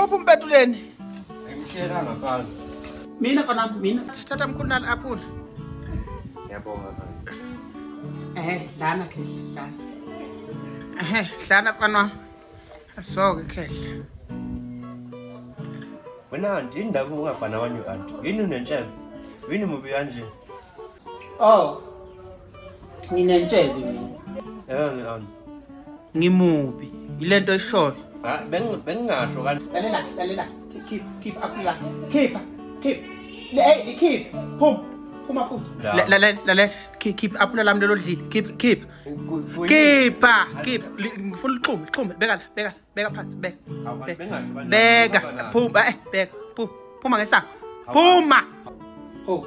Uphi umpetuleni? Ngimshiyela ngaphandle. Mina kona mina. Thatha mkhulu nali aphula. Ngiyabonga manje. Eh, dlana khehla, dlana. Ehhe, dlana mfana wami. Asoke khehla. Wena anti yini ndaba ungafani nabanye anti? Yini unentshebe? Yini mubi kanje? Oh. Nginentshebe mina. Eh anti. Ngimubi. Yilento eshoyo. Ah, bengingasho kanje. Lalela, lalela. Keep, keep up la. Keep, keep. Le hey, keep. Phum. Phuma futhi. Lalela, lalela. Keep, keep up lami lelo dlile. Keep, keep. Keepa, keep. Ngifuna uxhume, xhume. Beka la, beka, beka phansi, beka. Beka, phuma, eh, beka. Phuma, phuma ngesango. Phuma. Oh.